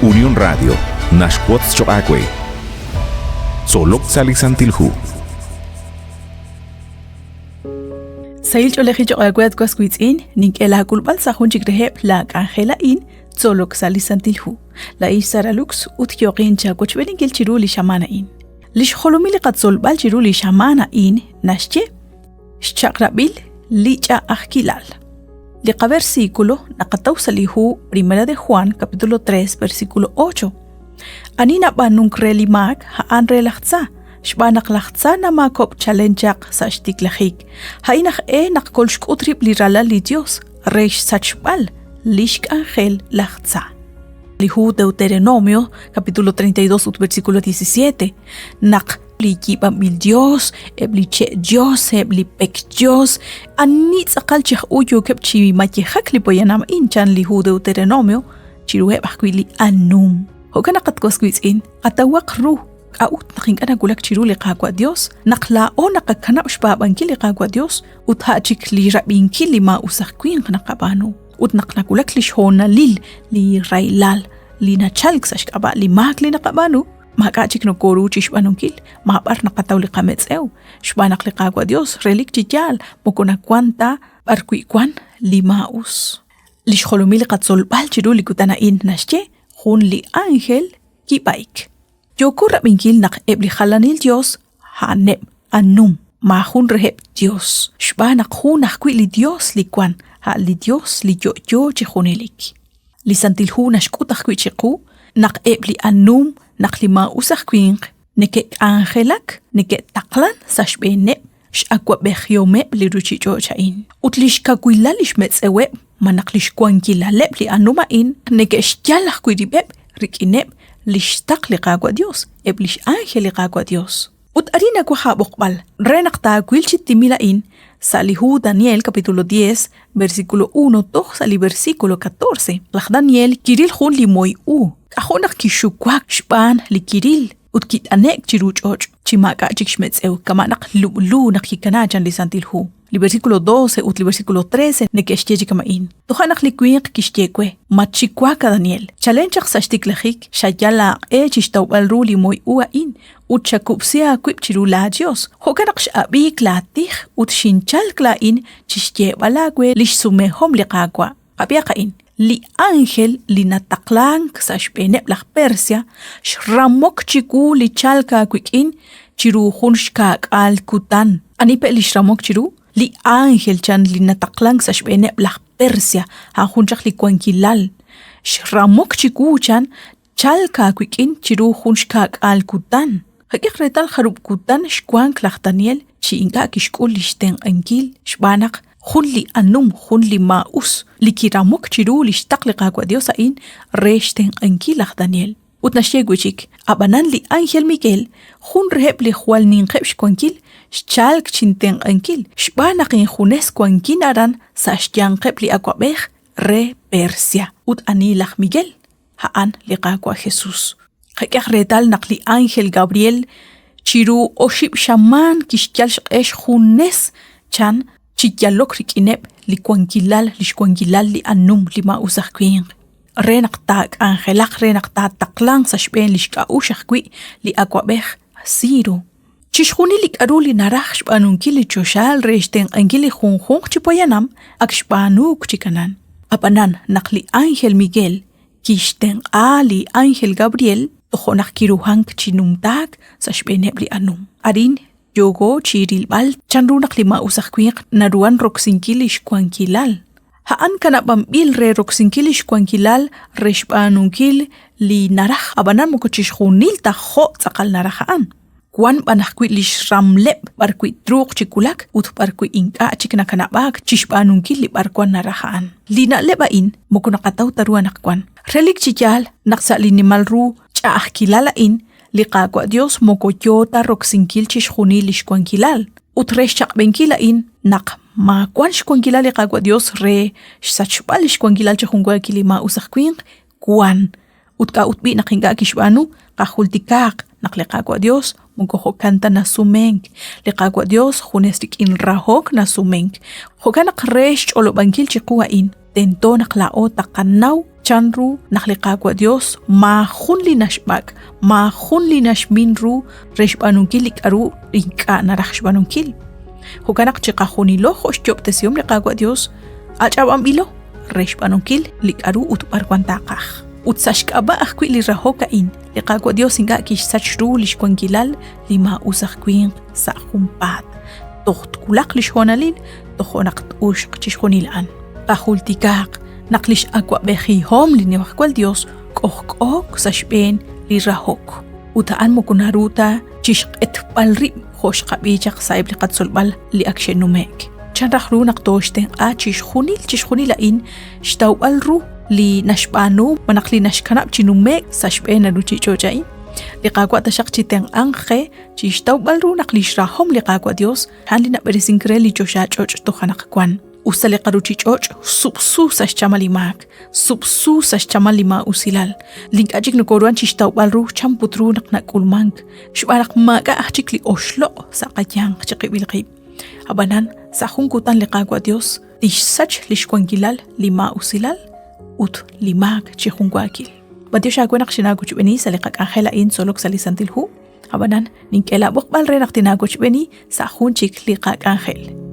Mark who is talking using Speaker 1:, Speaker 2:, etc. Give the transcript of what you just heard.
Speaker 1: Unión Radio naxwotz choq' aawe. Tzolok sa' li Santil Hu.
Speaker 2: Sahil ch'oolejil choq' aawe at was wiitz'in, nink'e laak'ulb'al sa' jun chik reheb' laak'anjel a'in, Tzolok sa' li Santil Hu. Laa'in Sara Lux ut yooqin chaawochb'eeninkil chiru li xamaan a'in. Li xjolomil li qatzolb'al chiru li xamaan a'in naxye Xchaq'rab'il li ch'a'ajkilal. Li qaversículo naqataw sa' li hu Primera de Juan, capítulo 3, versículo 8. Ani nab'aanunk re li maak, a'an re laj tza, xb'aan naq laj tza namaakob'k chalen chaq sa' xtiklajik. A'in aj e naq kolxk'ut rib' li Ralal li Yos re xsachb'al li xk'anjel laj tza. Li hu Deuteronomio, capítulo 32 ut versículo 17, naq li yiib'anb'il Dios, eb' li che' Dios, eb' li pek Dios, ani tz'aqal chi aj u yookeb' chi mayejak li poyanam a'in chan li hu Deuteronomio chiruheb' ajwi' li anum. Jo'kan naq at was wiitz'in, qatawaq ru k'a'ut naq ink'a' nawulak chiru li Qaawa' Dios naq laa'o naqakanab' xpaab'ankil li Qaawa' Dios ut a' chik li rab'inkil li maa'us aj winq naqab'aanu ut naq nawulak li xhoonalil li rahilal li nachalk sa' xk'ab'a' li maak li naqab'aanu Maak'a' chik nokoru chi xb'aanunkil, maab'ar naqataw li qametz'ew, xb'aan naq li Qaawa' Dios relik chi yaal moko nawank ta b'arwi' wank li maa'us. Li xjolomil li qatzolb'al chiru li kutan a'in naxye jun li ánjel kib'ayk. Yooko rab'inkil naq eb' li jalanil yos a'aneb' anum, maajun reheb' yos, xb'aan naq jun ajwi' li Yos li wank, a' li Yos li yo'yo chi junelik. Li Santil Hu naxk'ut ajwi' chiqu naq eb' li anum naq li maa'us aj winq neke'k'anjelak, neke'taqlan sa' xb'eeneb' x'awab'ejihomeb' li ruuchich'och' a'in. Ut li xkawilal li xmetz'eweb' malaj li xwankilaleb' li anum a'in neke'xyal ajwi' rib'eb' rik'ineb' li xtaql li Qaawa' Yos, eb' li x'ánjel li Qaawa' Yos. Ut arin nawaj aab'oqb'al re naq taawil chi timil a'in sa' li hu Daniel capítulo 10, versículo 1 toj sa' li versículo 14. Laj Daniel kiril jun li moy u, k'ajo' naq kixuwak xb'aan li kiril ut kit'ane'k chiru ch'och' chi maak'a' chik xmetz'ew, kama' naq lub'lu naq kikanaak chan li Santil Hu. Li versículo 12 ut li versículo 13 neke'xye chi kama'in. Toja' naq li winq kixye we, Matxiwak, a Daniel. Chalen chaq sa' xtiklajik xayal aaq'e chi xtawb'al ru li moy u a'in ut xakub'si aawib' chiru laaYos. Jo'kan naq x'ab'iik laatij ut xinchalk laa'in chi xyeeb'al aawe li xsumehom li Qaawa'. Qab'ihaq a'in, li ánjel li nataqlank sa' xb'eeneb' laj Persia xramok chiwu li chalk aawik'in chiru jun xkaak'aal kutan. Ani pe' li xramok chiru? Li ánjel chan li nataqlank sa' xb'eeneb' laj Persia, a'an jun chaq li wankilal. Xramok chiwu chan chalk aawik'in chiru jun xkaak'aal kutan. Qak'ehaq reetal jarub' kutan xwank laj Daniel chi ink'a' kixk'ul li xtenq'ankil xb'aan naq jun li anum, jun li maa'us li kiramok chiru li xtaql li Qaawa' Yos a'in re xtenq'ankil laj Daniel. Ut naxye wi' chik, ab'anan li ánjel Miguel, jun reheb' li jwal ninqeb' xwankil, xchalk chintenq'ankil xb'aan naq injunes wankin aran sa' xyanqeb' li awab'ej re Persia. Ut ani laj Miguel? a'an li Qaawa' Jesús. Qak'ehaq reetal naq li ánjel Gabriel chiru oxib' xamaan kixyal xq'e xjunes chan chi yalok rik'ineb' li wankilal, li xwankilal li anum li maa'us aj winq, re naq taak'anjelaq, re naq taataqlanq sa' xb'een li xk'a'uxl ajwi' li awab'ej Ciro. Chixjunil li k'aru li naraj xb'aanunkil li choxaal re xtenq'ankil li junjunq chi poyanam ak xb'aanuuk chi kanan. Ab'anan, naq li ánjel Miguel kixtenq'a li ánjel Gabriel, tojo' naq kiruhank chi numtaak sa' xb'eeneb' li anum. Arin yooko chi rilb'al chanru naq li maa'us aj winq naruhan roksinkil li xwankilal. A'an kanab'anb'il re roksinkil li xwankilal re xb'aanunkil li naraj, ab'anan moko chixjunil ta jo' tz'aqal naraj a'an. Wan b'an ajwi' li xramleb' b'arwi' truuq chi wulak ut b'arwi' ink'a' chik nakanab'aak chi xb'aanunkil li b'arwan naraj a'an. Li na'leb' a'in moko naqataw ta ru anaqwan. Relik chi yaal naq sa' li nimal ru ch'a'ajkilal a'in, li Qaawa' Dios moko yoo ta roksinkil chixjunil lix wankilal. Ut re xchaq'b'enkil a'in naq maawan xwankilal li Qaawa' Dios re xsachb'al lix wankilal chi junwaakil li maa'us aj winq, wan. Ut k'a'ut b'i' naq ink'a' kixb'aanu, qajultikaaq naq li Qaawa' Dios moko jo'kan ta nasumenk. Li Qaawa' Dios junes rik'in rahok nasumenk. Jo'kan naq re xch'olob'ankil chiqu a'in, tento naq laa'o taqanaw chan ru naq li Qaawa' Dios maajun li naxb'ak', maajun li naxmin ru re xb'aanunkil li k'aru ink'a' naraj xb'aanunkil. Jo'kan naq chiqajunilo jo' xyob'tesihom li Qaawa' Dios, ach'ab'anb'ilo re xb'aanunkil li k'aru ut b'arwan taqaj. Ut sa' xk'ab'a' ajwi' li rahok a'in, li Qaawa' Dios ink'a' kixsach ru li xwankilal li maa'us aj winq sa' junpaat. Toj twulaq li xhoonalil, tojo' naq t-uxq chixjunil a'an. Qajultikaaq naq li x'awab'ejihom li Nimajwal Dios k'ojk'ook sa' xb'een li rahok. Ut a'an moko naru ta chixq'etb'al rib' jo' xqab'i chaq sa'eb' li qatzolb'al li ak xe'nume'k. Chan raj ru naq tooxtenq'a chixjunil chixjunil a'in xtawb'al ru li naxb'aanu malaj li naxkanab' chi nume'k sa' xb'een li ruuchich'och' a'in? Li Qaawa' taxaq chitenq'anq qe chi xtawb'al ru naq lix rahom li Qaawa' Dios a'an li nab'eresink re li choxa ch'och' toj anaqwan. Us ta li qaruuchich'och' sub'su sa' xchamal li maak, sub'su sa' xchamal li maa'usilal, li ink'a' chik nokoruhan chixtawb'al ru chan put ru naq nak'ulmank, xb'aan naq maak'a' aj chik li oxloq' sa' qayanq chiqib'il qib'. Ab'anan, sa' jun kutan li Qaawa' Dios tixsach li xwankilal li maa'usilal ut li maak chi junwaakil. B'antiox aawe naq xinaawochb'eeni sa' li qak'anjel a'in tzolok sa' li Santil Hu. Ab'anan, nink'e laab'oqb'al re naq tinaawochb'eeni sa' jun chik li qak'anjel.